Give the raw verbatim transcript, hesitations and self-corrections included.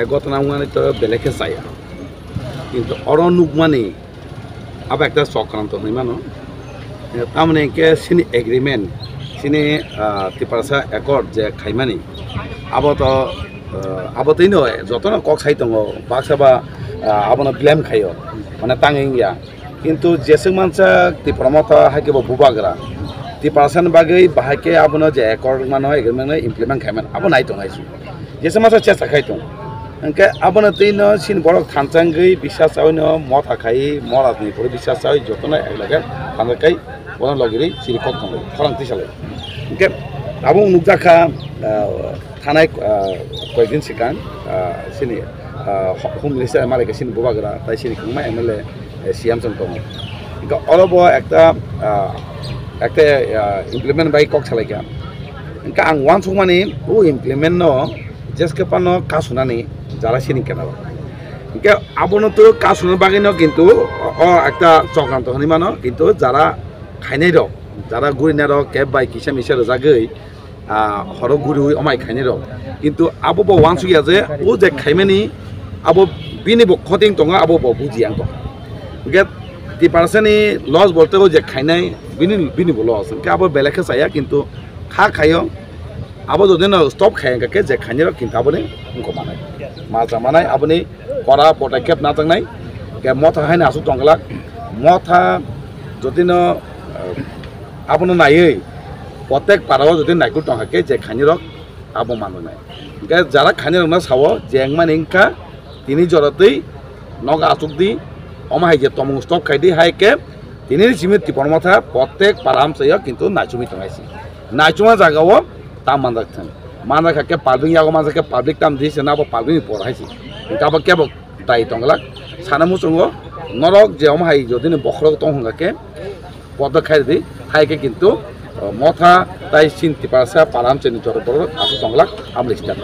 Gotona wngmani to belai khe chaya. Kintu oro nukmani abo ekta chokranto hinwi mano. Tamoni hinkhe chini agreement, chini, ah, Tiprasa Accord je khaimani, abo to, ah, abo twino jotono kok sai tongo, baksa ba, ah, abono blame khaio, mane tangwi wngya. Kintu jeswk mansa Tipra Motha hai khe bo bubagra. Tiprasani bagwi bahai khe abono je accord mano, agreement no implement khaimani, abo nai tong hai se. Jesa masa chesta khai tong. Hingke abono twi no sin borok thansa wngwi bisas chawi no motha khai, mora ni pore bisas chawi jotono ek lage thansa kai bono logiri chiri kok tongo, khorang twi salai. Hingke abo nukjak kha, ah, thanai, ah, koyekdin sikang, ah, sini, ah, home minister malai khe sini bubagra, tai sini kwbangma M L A, eh, C M chwng tongo. Hingke oro bo ekta, ah, ekta, ah, implement bai kok salai kha. Hingke ang uansukmani o implement no jeske phano kasunani jara sini kenaro. Hingke abono to kasuna bagwi no kintu o, o ekta chokranto hinwi mano, kintu jara khainai rok, jara gurinai rok keb bai kisa misa rwjagwi, ah, horo guriwi omai khainai rok. Kintu abo bo uansukya je o je khaimani abo bini bo khoting tongo, abo bo bujiya wng tong. Hingke Tiprasani loss bolte o je khainai bini, bini bo loss. Hingke abo belai khe chaya, kintu kha khaio. Abo jodi no stop khai hingka khe je khainai rok kintu aboni wngkok manai. Ma cha manai aboni kora potakhep na tangnai. Ke motha haino asuk tongglak. Motha jodi no, eh, abono naiwi protek para o jodi naikul tongkha khe je khainai rok abo manwi nai. Hingke jara khainai rok no sao je wngmani wngkha tini jora twi nogo achuk di, omo hai je tomung stop khai di, hai khe tini ni simi Tipra Motha protek para amchaio kintu naichomwi tong hai se. Naichoma jaga o tam manjak thang. Manjak kha khe public yago manjak khe public tam di se na bo public ni por hai se. Hingke abo kebo dai tong glak. Sana muchungo norok je omo hai jodi ni bokhorok tong hingka khe podo khai di, hai khe kintu, o, motha tai sin Tiprasa para amchaini jora borok asuk tong glak amle step.